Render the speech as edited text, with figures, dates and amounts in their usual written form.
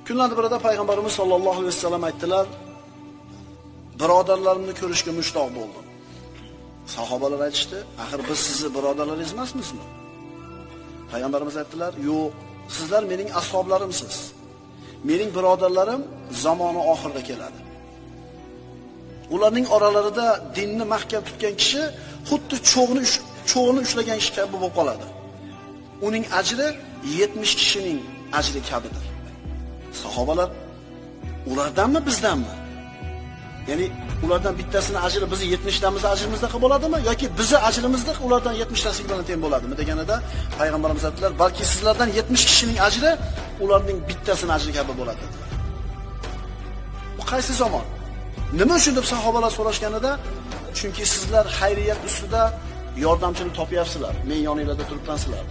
Kunlarning birida Payg'ambarimiz sollallohu alayhi vasallam aytdilar: "Birodarlarimni ko'rishga mushtoq bo'ldim." Sahobalar aytishdi: "Axir biz sizni birodarlaringiz emasmizmi?" Payg'ambarimiz aytdilar: "Yo'q, sizlar mening ashoblarimsiz. Mening birodarlarim zamoni oxirida keladi. Ularning oralarida dinni mahkam tutgan kishi xuddi cho'g'ni ushlagan kishi kabi bo'lib qoladi. Uning ajri 70 kishining ajri kabidir." Sahobalar: "Ulardanmi, bizdanmi?" Ya'ni ulardan bittasini ajri bizni 70 tamiz ajrimizda bo'ladimi yoki bizni ajrimizda ulardan 70 tasi bilan teng bo'ladimi deganida Payg'ambarimiz aytdilar: "Balki sizlardan 70 kishining ajri ularning bittasini ajri kabi bo'ladi" dedilar. Bu qaysi zamon? Nima uchun deb sahobalar so'rashganida, chunki sizlar xayriyat ustida yordamchini topyapsizlar, men yoningizda turibmansizlar.